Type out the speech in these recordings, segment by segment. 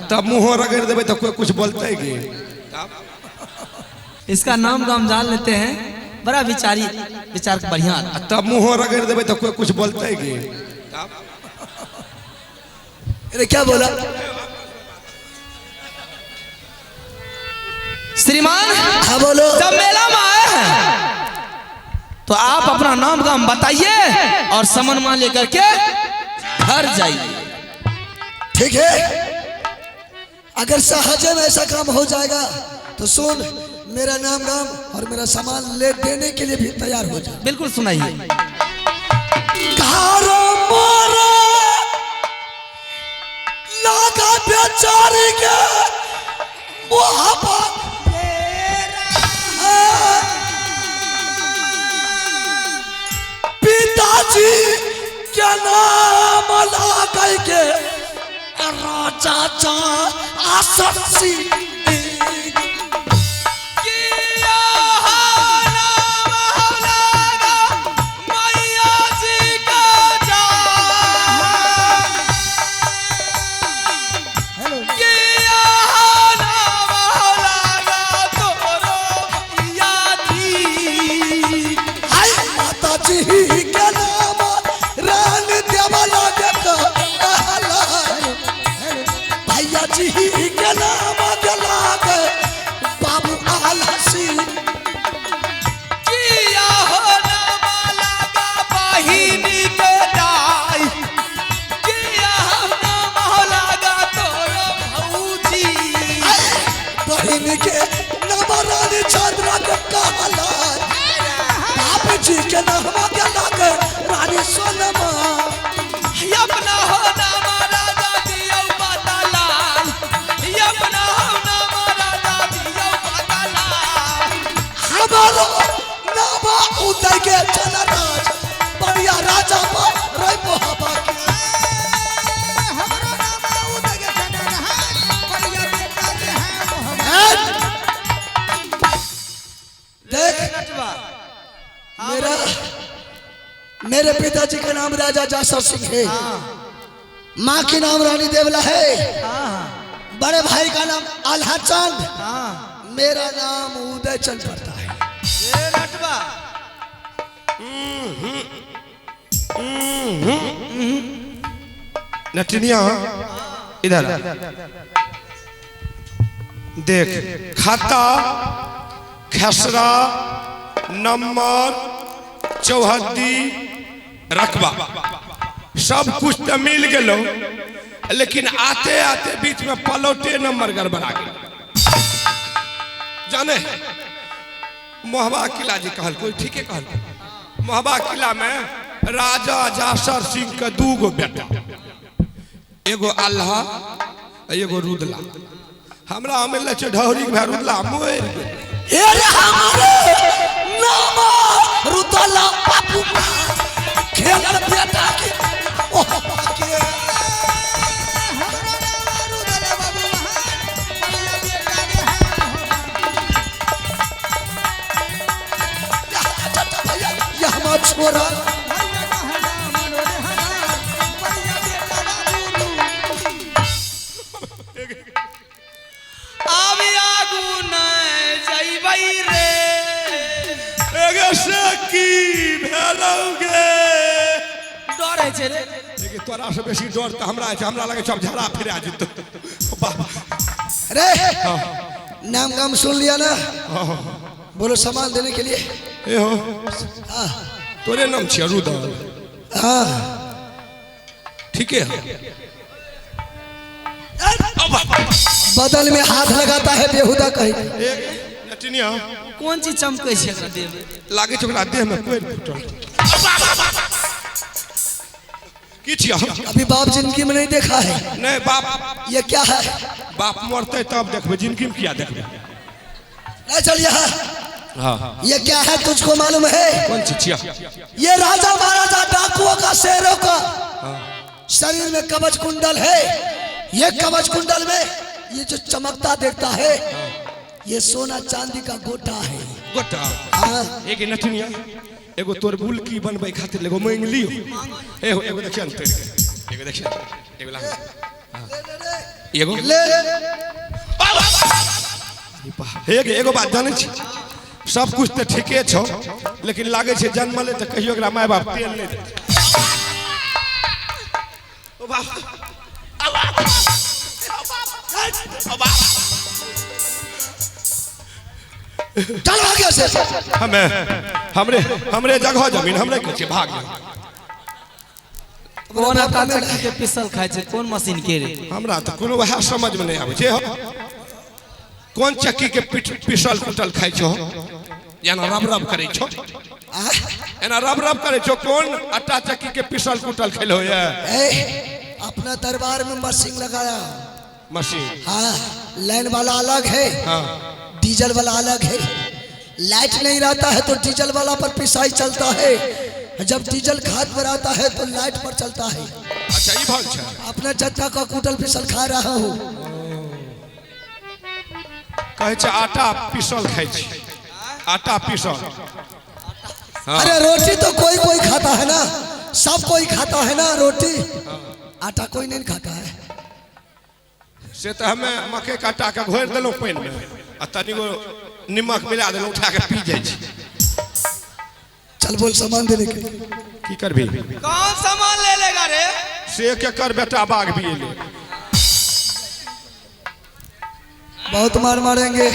तब मुँहो रगड़ देबै तऽ कोई कुछ बोलते की? इसका नाम गाम जान लेते हैं, बड़ा विचारी विचार बढ़िया। आ तब मुँहो रगड़ देबै तऽ कोई कुछ बोलते की? अरे क्या बोला? श्रीमान हाँ बोलो। जब मेला में आए हैं तो आप अपना नाम गाम बताइए और समन लेकर के घर जाइए। ठीक है, अगर सहजे में ऐसा काम हो जाएगा तो सुन, मेरा नाम गाम और मेरा सामान ले देने के लिए भी तैयार हो जा। बिल्कुल सुनाइए। घारो मारे लागा बेचारी के मोहब्बत, पिताजी के नाम लगा के राजा चा आससी। हाय माता जी के नाम रान देवला के कहला, भैया जी के नाम दिला के बाबू आलसी। बहिन के नाम रानी चंद्रा के कहला, बाप जी के नाम दिला के रानी सोनमा। अपना हो नाम राजा दियो माता लाल, अपना हो नाम राजा दियो माता लाल। हमारो नाम उदय के चला राज बढ़िया राजा पर रह मोहब्बत के। देख मेरा मेरे पिताजी का नाम राजा जासर सिंह है, माँ के नाम रानी देवला है, बड़े भाई का नाम आल्हा चंद, मेरा नाम उदय चंद पड़ता है। नटनिया इधर आ। देख खाता खसरा नंबर चौहद्दी रकबा सब कुछ तो मिल गेलो, लेकिन आते आते बीच में पलौटे नंबर गड़बड़ा गेल। जाने मोहबा किला जी कहल कोई ठीके कहल, मोहबा किला में राजा जासर सिंह के दू गो बेटा, एगो अल्लाह एगो रुदला। हमरा मिलल छै ढौरी के भाई रुदला मरि गेल। हे रे हमारे नाम रुदला बापू खेलल बेटा के मोहब्बत के। भैया ये हमार छोरा आब आगू नहीं जइबै रे। एगे से की भेलौ गे? डर है छै रे। लेकिन तोरा से बेसी डर तऽ हमरा छै, हमरा लगै छै आब झड़ा फिरा जेतौ। बाप अरे नाम गाम सुन लिया ना? बोलो सामान देने के लिए। ए हो तोरे नाम छियै रुदल? हाँ ठीके है। बदल में हाथ लगाता है बेहुदा कहीं। नटिनिया कोन चीज चमकै छै एकरा देह में? लागै छै ओकरा देह में कोइ फुटल की छियै? अभी बाप जिंदगी में नहीं देखा है। नहीं बाप ये क्या है? बाप मरते तब देखबै, जिंदगी में किया देखबै। नहीं चल यहाँ। हाँ ये क्या है तुझको मालूम है? कौन चीज छियै? ये राजा महाराजा डाकुओं का शेरों का शरीर में कवच कुंडल है। ये कवच कुंडल में ये जो चमकता देखता है ये सोना चांदी का गोटा है। गोटा? हाँ। एक नटनिया एगो तोर गुलकी बनबै खातिर एगो मांगि लियो। एगो एगो देखियन तोड़ के, एगो देखियन, एगो ला। एगो ले। हे एगो बात जानै छी, सब कुछ तऽ ठीके छौ, लेकिन लागै छै जन्मले तऽ कहियो एकरा माय बाप तेल नहि देतै। ओ बाप, चल भाग यहाँ से। हमे हमरे हमरे जगह जमीन हमरे के छै, भाग जाओ। कोन आटा चक्की के पिसल खाइ छै, कोन मशीन के रे? हमरा तऽ कोनो वएह समझ में नहीं आबै छै, हो कोन चक्की के पिसल कुटल खाइ छौ, एना रब रब करै छौ, एना रब रब करै छौ, कोन आटा चक्की के पिसल कुटल खेलो ये? ए, अपना दरबार में मशीन लगाया। मशीन? हाँ, लाइन वाला अलग है, हाँ, डीजल वाला अलग है। लाइट नहीं रहता है तो डीजल वाला पर पिसाई चलता है, जब डीजल खाद पर आता है तो लाइट पर चलता है। अच्छा ये भाग छै। अपना जनता का कुटल पिसल खा रहा हूँ। कहै छै आटा पिसल खाइ छी, आटा पिसल। हाँ। अरे रोटी तो कोई कोई खाता है ना, सब कोई खाता है ना रोटी, आटा कोई नहीं खाता है। से तऽ हमे मकई के आटा के घोरि देलहुँ पानि में आ तनिगो निमक मिला देलहुँ, उठा के पी जाइ छी। चल बोल सामान देने के। की करबी? कौन सामान ले लेगा रे? से केकर बेटा बाघ भी एलै। बहुत मार मारेंगे,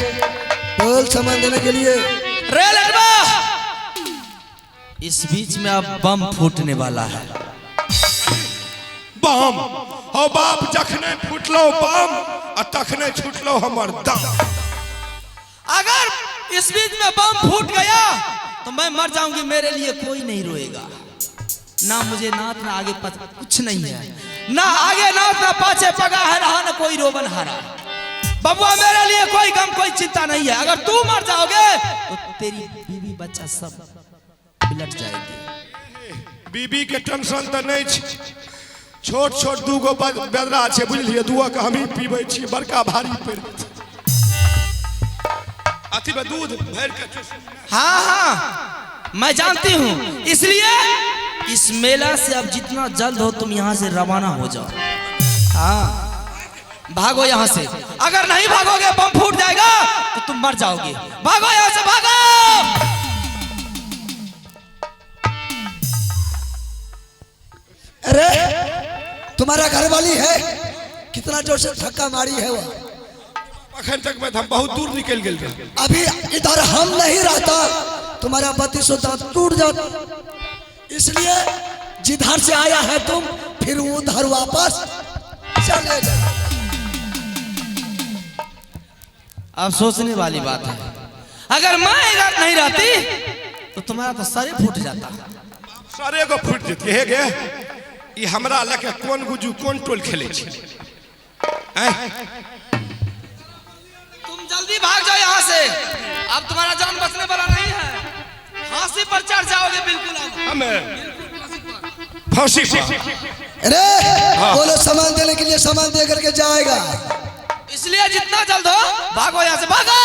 बोल सामान देने के लिए। रे लड़वा, इस बीच में अब बम फूटने वाला है। बम? हो बाप, जखने फूटलो बम आ तखने छूटलो हमर दम। अगर इस बीच में बम फूट गया तो मैं मर जाऊंगी, मेरे लिए कोई नहीं रोएगा। ना मुझे नाथ ना आगे कुछ नहीं है, ना आगे नाथ ना पाछे पगा है रहा, ना कोई रोबन हारा। बबुआ मेरे लिए कोई गम कोई चिंता नहीं है। अगर तू मर जाओगे तो तेरी बीवी बच्चा सब बिलट जाएंगे। बीबी के टेंशन तो नहीं छै, छोट छोट दूगो बेदरा छै बुझलिए, दुआ के हमही पीबै छी, बड़का भारी पड़ि जेतै। अथी में दूध भरि के। हाँ हाँ मैं जानती हूँ, इसलिए इस मेला से अब जितना जल्द हो तुम यहाँ से रवाना हो जाओ। हाँ भागो यहाँ से, अगर नहीं भागोगे बम फूट जाएगा तो तुम मर जाओगे। भागो यहाँ से, भागो। अरे तुम्हारा घरवाली है, कितना जोर से धक्का मारी है वो। अखन तक में हम बहुत दूर निकल गेल रहे। अभी इधर हम नहीं रहता तुम्हारा 3200 दांत टूट जाता, इसलिए जिधर से आया है तुम फिर उधर वापस चले जाओ। अब सोचने वाली बात है, अगर मैं इधर नहीं रहती तो तुम्हारा तो सरे फूट जाता। सरे को फूट जेती हे गे, ई हमरा लके कोन गुजू कोन टोल खेले छी। तुम जल्दी भाग जाओ यहाँ से, अब तुम्हारा जान बचने वाला नहीं है। फांसी पर चढ़ जाओगे बिल्कुल। हमें फांसी पर। अरे बोलो सामान देने के लिए सामान दे करके जाएगा, इसलिए जितना जल्द हो भागो यहाँ से, भागो।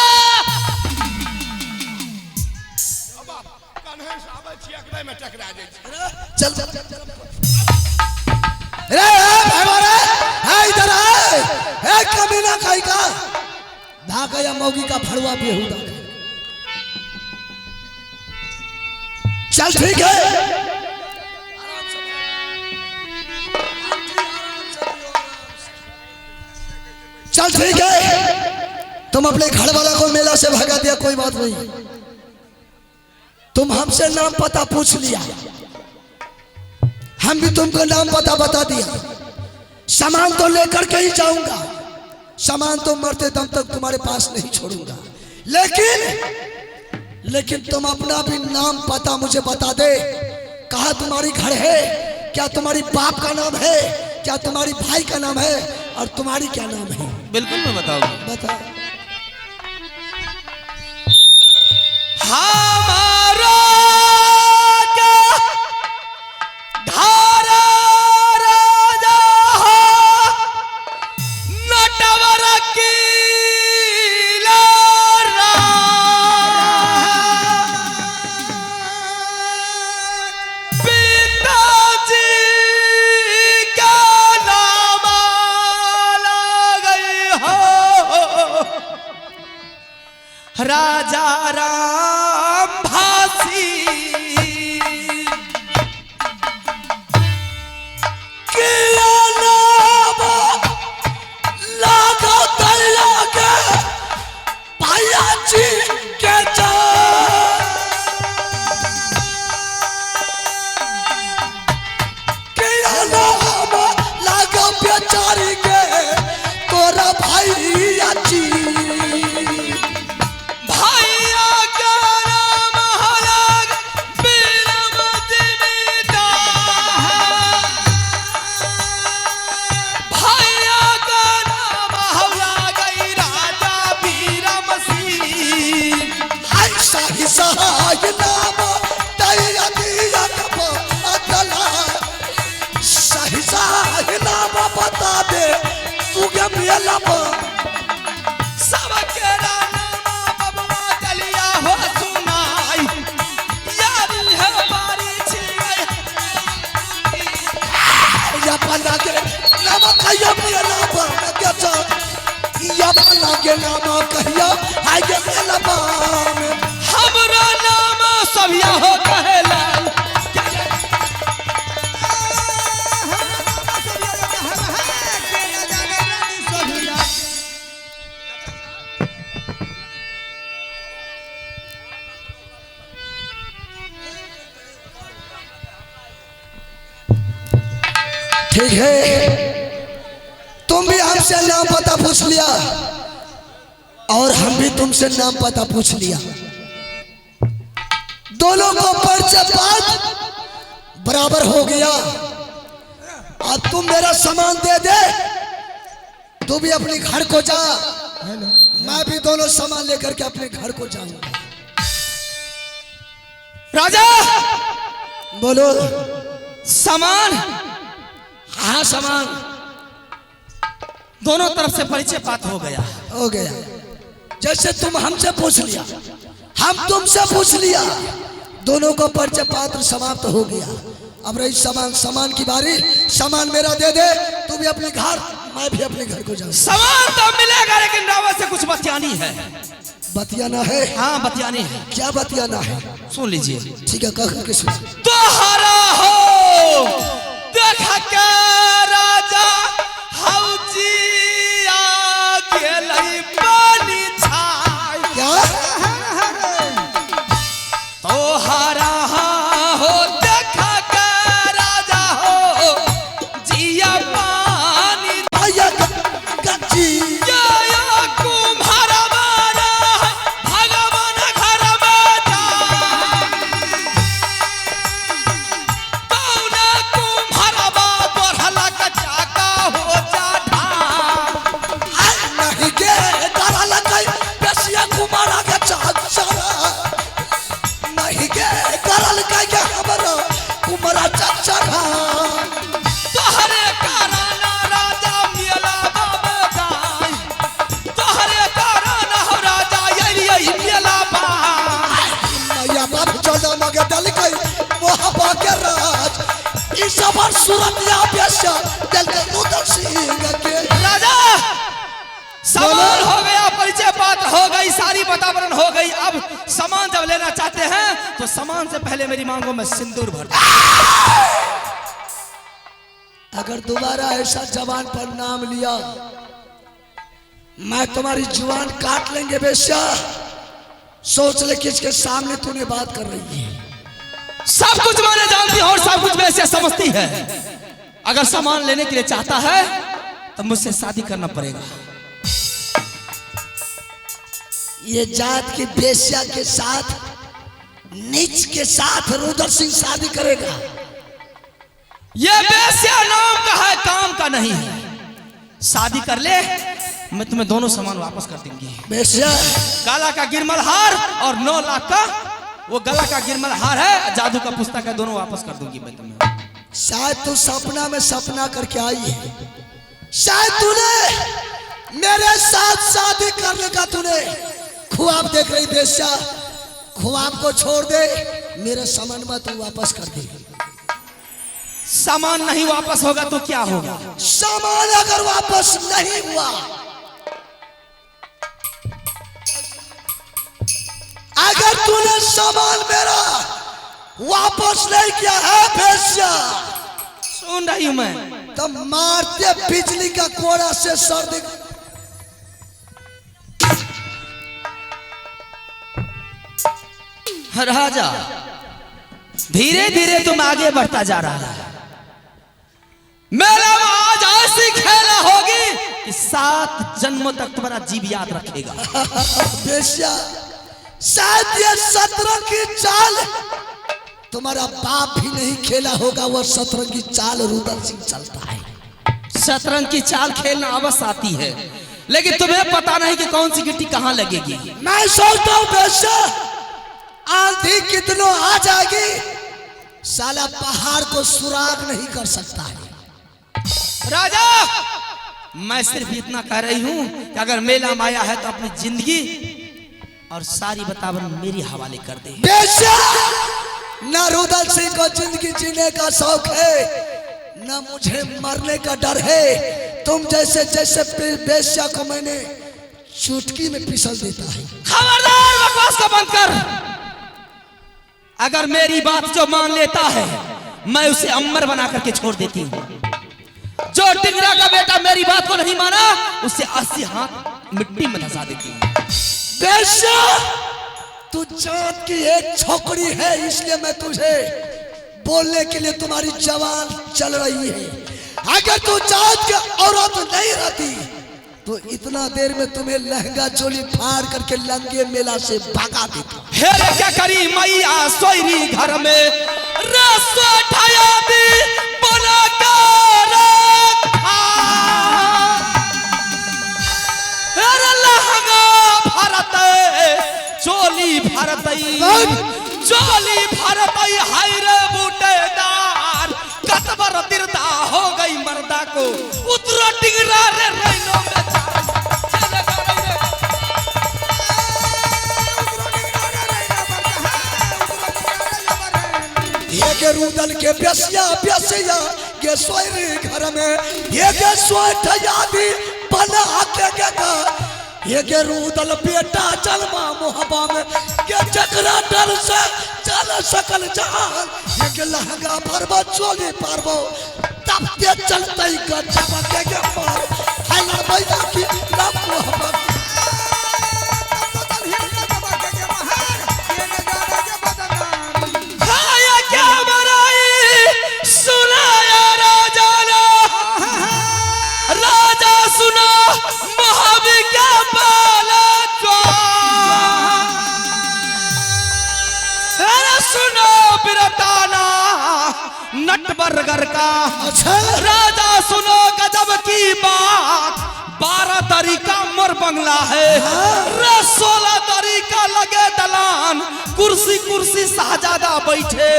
चल चल अरे भाई इधर आए, ए कमीना खाई का धागा या मौगी का फड़ुआ बेहुदा। चल ठीक है, चल ठीक है, तुम अपने घर वाला को मेला से भगा दिया, कोई बात नहीं। तुम हमसे नाम पता पूछ लिया, हम भी तुमको नाम पता बता दिया। सामान तो लेकर के ही जाऊंगा, सामान तो मरते दम तक तुम्हारे पास नहीं छोड़ूंगा, लेकिन लेकिन तुम अपना भी नाम पता मुझे बता दे। कहाँ तुम्हारी घर है, क्या तुम्हारी बाप का नाम है, क्या तुम्हारी भाई का नाम है, और तुम्हारी क्या नाम है? बिल्कुल मैं बताऊंगा। बता। हमारा क्या धारा राजा नटवर की पिताजी का नाम लगा राजा राम भासी किया नाम लागो दैया के भैया जी के जा किया नाम लागो बेचारी के तोरा भैया जी भैया का राम हलाग बिलम जीविता है। भैया का नाम हला गई राजा बीरम सिंह। हाय साही सहाय नाम दैया दिया कब अदला सही सहाय नाम बता दे तू के मेला सबके नामा बबुआ दलिया हो सुनाई यारी है बारी छियै। या पन्ना के नाम कहिया मेला बन के जा या पन्ना के नाम कहिया हाय के मेला बन हमरो नाम सभिया हो कहला ठीक है, तुम भी हमसे नाम पता पूछ लिया और हम भी तुमसे नाम पता पूछ लिया। दोनों को परिचय पात बराबर हो गया। अब तुम मेरा सामान दे दे, तू भी अपने घर को जा, मैं भी दोनों सामान लेकर के अपने घर को जाऊंगा। राजा बोलो। सामान, हाँ सामान दोनों तरफ से परिचय पात हो गया। हो गया। जैसे तुम हमसे पूछ लिया, हम तुमसे पूछ लिया, दोनों को परिचय पात्र समाप्त हो गया। अब रही सामान, सामान की बारी। सामान मेरा दे दे, तू भी अपने घर, मैं भी अपने घर को जाऊं। सामान तो मिलेगा लेकिन रावत से कुछ बतियानी है। बतियाना है? हाँ बतियानी है। क्या बतियाना है? सुन लीजिए। ठीक है, कह के सुन। तोहरा हो देख के राजा हौजिया गेलै पानी छाय। क्या? तोहरा हो देख के राजा हो जिया पानी भैया गच्ची जया कुम्हार बारा भगवान घर में जा। कौना कुम्हार बा बढ़ला कचाका हो जा ढाल। नहीं के डरा लगे बेसिया कुमारा के चाचा, नहीं के डरा लगे के हमरा कुमारा चाचा। तोहरे कारण राजा मेला बाबा जाय। तोहरे कारण हो राजा अइलियै मेला बा। मैया बाप चौदह मगे दल गई मोहब्बा के राज इस सबर सूरत या बेसिया दिल के रुदर सिंह के। राजा सामान हो गया, परिचय पात हो गई, सारी वातावरण हो गई। अब सामान जब लेना चाहते हैं तो सामान से पहले मेरी मांगों में सिंदूर भर दो। अगर दोबारा ऐसा जवान पर नाम लिया, मैं तुम्हारी जुबान काट लेंगे बेश्या। सोच ले किसके सामने तूने बात कर रही है। सब कुछ मैंने जानती हूं और सब कुछ वैसे समझती है। अगर सामान लेने के लिए चाहता है तो मुझसे शादी करना पड़ेगा। ये जात की बेश्या के साथ, नीच के साथ रुद्र सिंह शादी करेगा। ये बेश्या नाम का है, काम का नहीं है। शादी कर ले, मैं तुम्हें दोनों सामान वापस कर दूंगी। बेश्या गला का गिरमल हार और 9 लाख का वो गला का गिरमल हार है, जादू का पुस्तक है, दोनों वापस कर दूंगी मैं तुम्हें। शायद तू सपना में सपना करके आई है, शायद तूने मेरे साथ शादी करने का तूने ख्वाब देख रही बेश्या। ख्वाब को छोड़ दे, मेरा सामान मत तू वापस कर दे। सामान नहीं वापस होगा तो क्या होगा? सामान अगर वापस नहीं हुआ अगर तूने सामान मेरा वापस नहीं किया है भेसिया, सुन रही हूं मैं, तब मारते बिजली का कोड़ा से सर्दी। राजा धीरे धीरे तुम आगे बढ़ता जा रहा है। मेरा आज ऐसी खेला होगी कि 7 जन्मों तक तुम्हारा जीव याद रखेगा। बेश्या, शायद ये शतरंज की चाल तुम्हारा बाप भी नहीं खेला होगा, वो शतरंज की चाल रुदल सिंह चलता है। शतरंज की चाल खेलना अवश्य आती है, लेकिन तुम्हें पता नहीं कि कौन सी गिट्टी कहाँ लगेगी। मैं सोचता हूँ बेश्या, आंधी कितनों आ जाएगी, साला पहाड़ को सुराग नहीं कर सकता है। राजा मैं सिर्फ इतना कह रही हूँ कि अगर मेला माया है तो अपनी जिंदगी और सारी बतावन मेरे हवाले कर दे। बेश्या, न रुदल सिंह को जिंदगी जीने का शौक है, न मुझे मरने का डर है। तुम जैसे जैसे बेश्या को मैंने चुटकी में फिसल देता है। खबरदार, बकवास को बंद कर। अगर मेरी बात जो मान लेता है मैं उसे अमर बना करके छोड़ देती हूँ। जो टिंगरा का बेटा मेरी बात को नहीं माना उसे 80 हाथ मिट्टी में धंसा देती हूँ। बेश्या, तू जात की एक छोकरी है, इसलिए मैं तुझे बोलने के लिए तुम्हारी जवान चल रही है। अगर तू जात के औरत नहीं रहती तो इतना देर में तुम्हें लहंगा चोली फाड़ करके लंगे मेला से भगा देता। हे रे क्या करी मैया सोयरी घर में रसो ठाया दी बना कर रखा। हे रे लहंगा भरत चोली भरतई चोली भरतई हाय रे बूटेदार कतबर तिरदा हो गई मर्दा को उतरो टिंगरा रे रैनो में ये के रुदल के बेसिया बेसिया के सोयरी घर में ये के सोठयादी बना के के ये के रुदल बेटा चलमा मोहबा में के चकरा डर से चल सकल जान ये के लहंगा भरबो चोली पारबो तब ते चलतई का चमके के मार है लड़बैया की लव मोहब्बत। नटबरगर का अच्छा राजा सुनो गजब की बात 12 तरीका मोर बंगला है रे 16 तरीका लगे दलान कुर्सी कुर्सी शाहजादा बैठे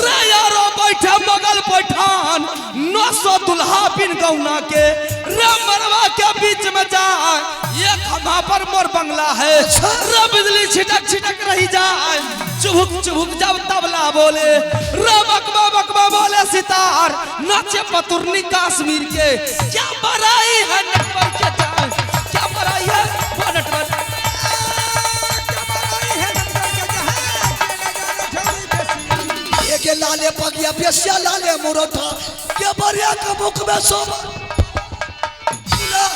रे यारो बैठे मगल पैठान 900 दुल्हा बिन गौना के रे मरवा के बीच में जाए ये खंभा पर मोर बंगला है रे बिजली छिटक छिटक रही जाए चुभुक चुभुक जब तबला बोले रे बकबा बकबा बोले सितार नाचे पतुरनी कश्मीर के क्या बड़ाई है नटवर के जान क्या बड़ाई है वो नटवर ये के लाले पगिया बेसिया लाले मुरठा के बरिया के मुख में शोभा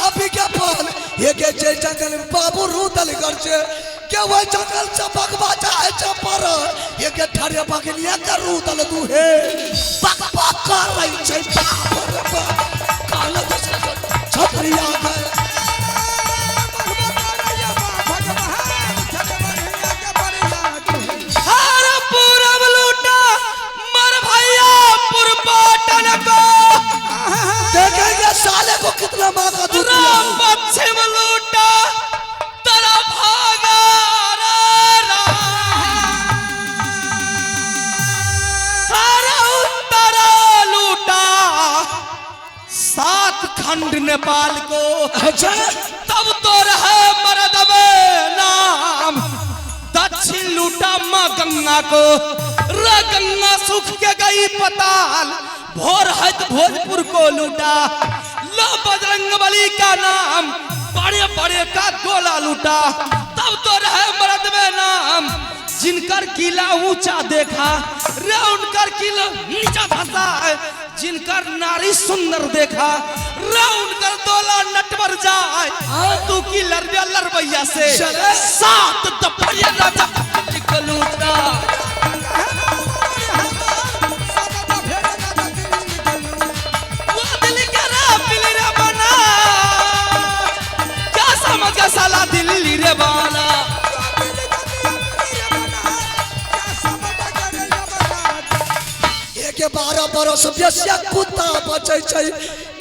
अभी के फल ये के जे जंगल बाबू रुदल गरजे के वो जंगल से बगवा जाए चपर ये के ठरे बगलिया के रुदल दुहे बक बक कर रही छै बाप रे बाप काल छतरिया गए हर पूरब लूटा मर भैया पुरपाटन को देखेंगे साले को कितना माँ का दूध पिया राम है। पश्चिम लूटा तेरा भागा रे राम। हर उत्तर लूटा 7 खंड नेपाल को अच्छा तब तो रहे मरद में नाम दक्षिण लूटा माँ गंगा को रे गंगा सुख के गई पताल भोर हत भोजपुर को लूटा लो बजरंग बली का नाम बड़े बड़े का गोला लूटा तब तो रहे मरद में नाम जिनकर किला ऊंचा देखा रे उनकर किला नीचा धसा है, जिनकर नारी सुंदर देखा रे उनकर दोला नटवर जाए। तू की लड़बिया लड़बैया से 7 दफरिया राजा निकलूटा। वो दिल के रे दिल रे बना, क्या समझ गया साला दिल्ली रे बना। के 12 बरस बेसिया कुत्ता बचै छै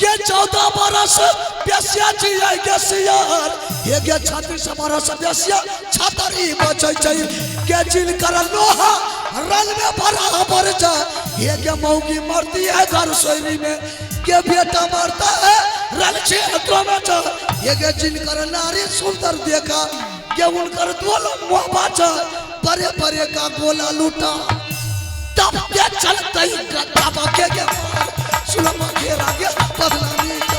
के 14 बरस बेसिया जियै के सियार, हे के 36 बरस बेसिया छतरी बचै छै के जिनकर लोहा रन में बराबर जा, हे के मौगी मरती है घर सोरी में के बेटा मरता है रन क्षेत्र में जा, हे के जिनकर नारी सुंदर देखा के उनकर दोल मुँह बाचा परे परे का गोला लूटा। तब के चलते ही गद्दा के के सुलमा घेरा के बदनामी का।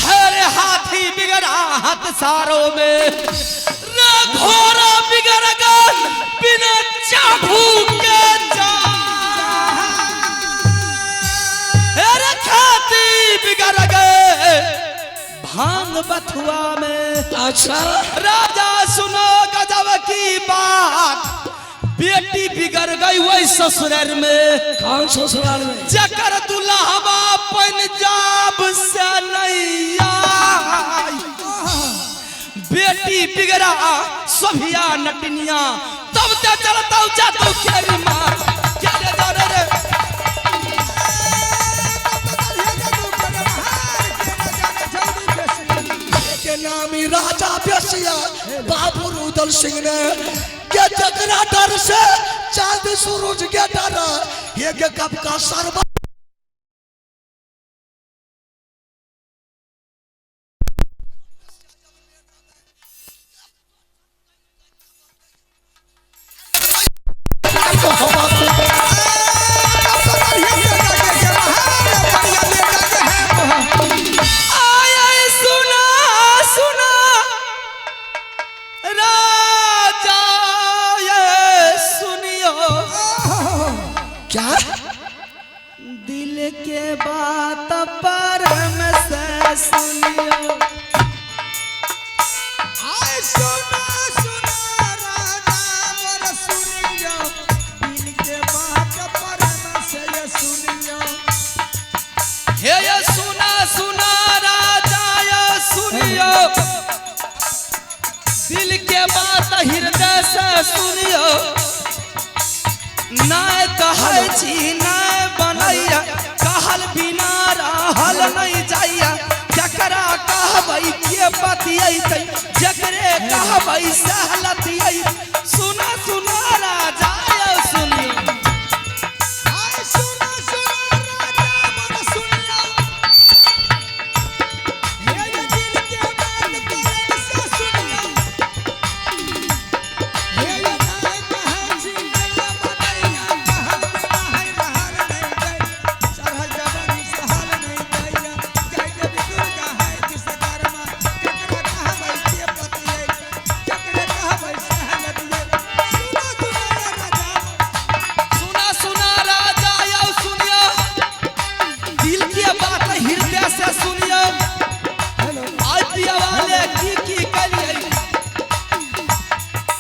हरे हाथी बिगड़ा हाथ सारों में रे घोड़ा बिगड़ गया बिना चाबुक के जा, अरे खाती बिगड़ गए भांग बथुआ में। अच्छा राजा सुनो गजब की बात, बेटी बिगड़ गई वही ससुराल में। कौन ससुराल में? जकर दुल्हवा पंजाब से नहीं आई, बेटी बिगड़ा सभिया नटनिया तब ते चलता जादू खेरी मार क्या रे जा रे रे। के नामी राजा बेसिया बाबू रुदल सिंह ने के जकरा डर से चांद सूरज के डरा, ये के कब का सरबा सुना सुना राजा ये सुनियो, क्या दिल के बात परम से सुनियो। आए सुना सुना राजा मोर सुनियो, दिल के बात परम से सुनियो। हे ये सुना सुना राजा ये सुनियो, दिल के बात हृदय से सुनियो। नाय कहै छी नाय बनैया, कहल बिना रहल नहीं जाइया। जकरा कहबै के बतियैतै, जकरे कहबै सहलतियै। सुना सुना राजा ये सुनियो। आए सुना सुना राजा मोर सुनियो, हे ये दिल के बात परम से सुनियो। हे ये नाय कहै छी नैया बनैया, कहल बिना है रहल नहीं जाय, चढ़ल जवानी सहल नहीं दैया। जय देवी दुर्गा है विश्वकर्मा, केकरा कहबै के बतियैतै, जकरे कहबै सहलतियै। सुना सुना राजा सुना सुना राजा यौ सुनियो, दिल के बात हृदय से सुनियो। आई पिया वाले की की कलियै,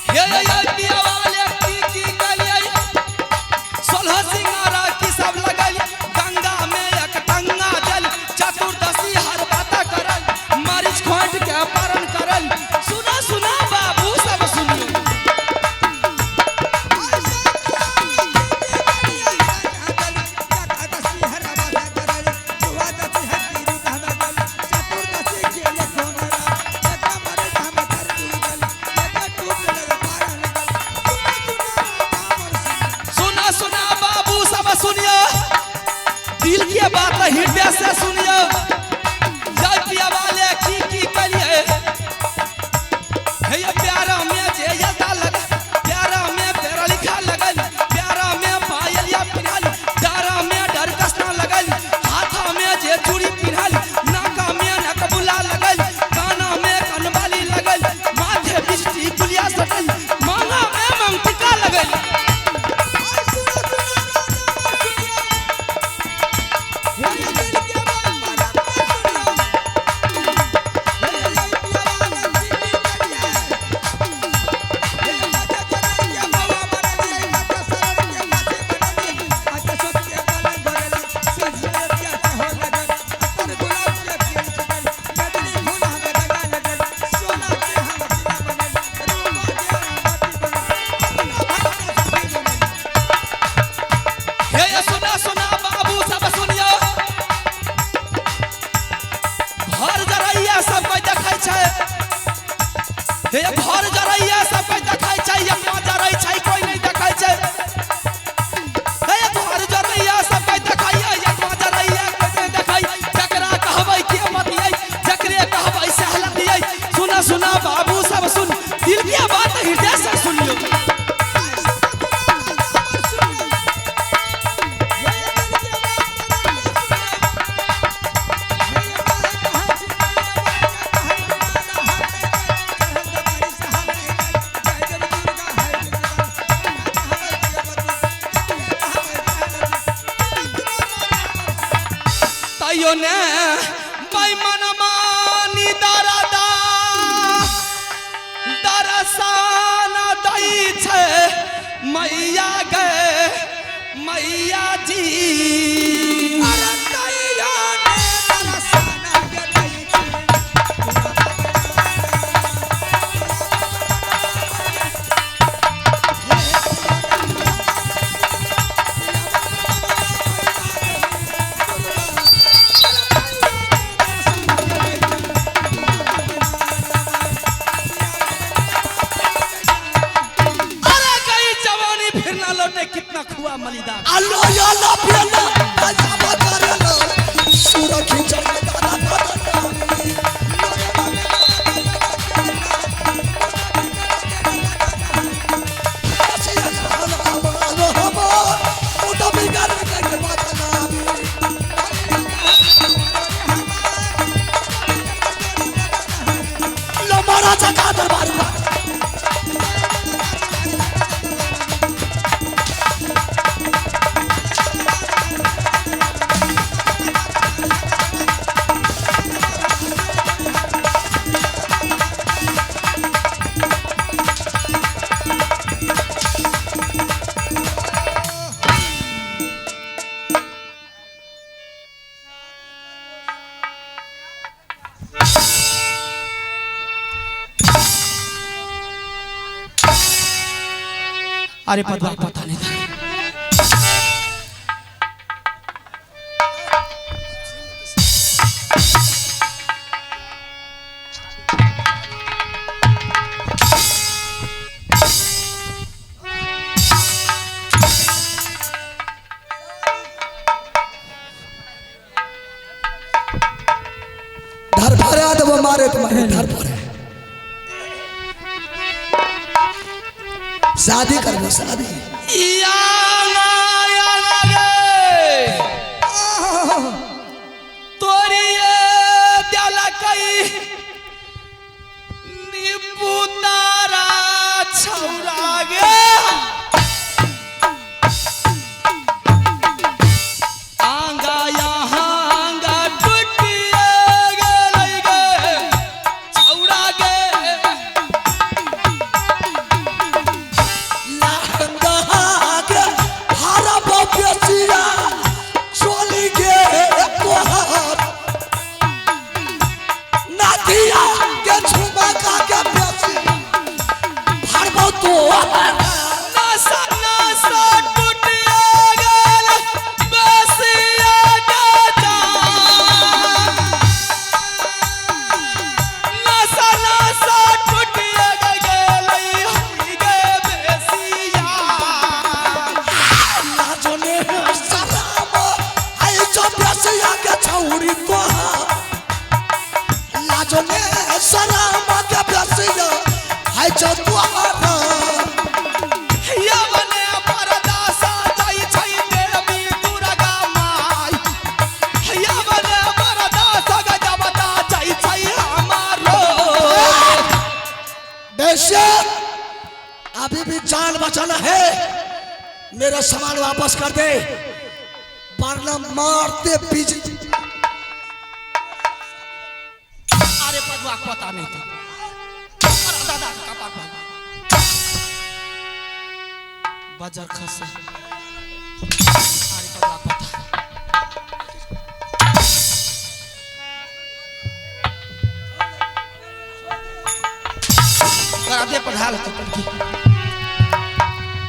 हे आई पिया वाले की की कलियै। 16 सिंगारा की सब लगल, गंगा में एक टंगा जल, चतुर्दशी हर बाता करल, मरीच खोंट के पारण करल। सुना सुना बाबू सब सुनियो। सुना सुना बाबू सब सुनियो, दिल के बात हृदय से सुनियो। जय पिया वाले की की करिए, हे ये प्यारा में जे यता लग, प्यारा में प्यारा लिखा लगल, प्यारा में पायल या पिन्हल, डारा में डर कसना लगल, हाथा में जे चूड़ी पिन्हल, नाका में नकबुला लगल, कान तैयो ने बेईमानी दरदा दरसान दै छै मैया गे मैया जी। अरे तैयो ने दरसान दै छै। अरे गई जवानी फिर ना लौटे कितना खुआ मलिदा। अल्लाह या अल्लाह पियल्ला राजा बकरला सूरा खींचड़ के दादा बदला। लो महाराजा का दरबार में। अरे पता पता नहीं था। धर भरा दो मारे तुम्हारे धर भरे। शादी कर लो शादी। या ना या ना गे तोरी ये द्याला कई निपुतारा छौरा गे आंगा यहाँ आंगा टूटिए गेलै गे छौरा गे। नसा नसा टूटिए गेल बेसिया गे जान। नसा नसा टूटिए गेलै हई गे बेसिया। यवने परदासा जाइ छै देवी दुर्गा माई। यवने परदासा गजबता जाइ छै हमारो। बेशक अभी भी जान बचाना है, मेरा सामान वापस कर दे वरना मारते बिजली। अरे पदवा पता नहीं था। अरे दादा कपार पर बाजार खस। अरे पदवा पता करा दे पढ़ा तो पढ़ी।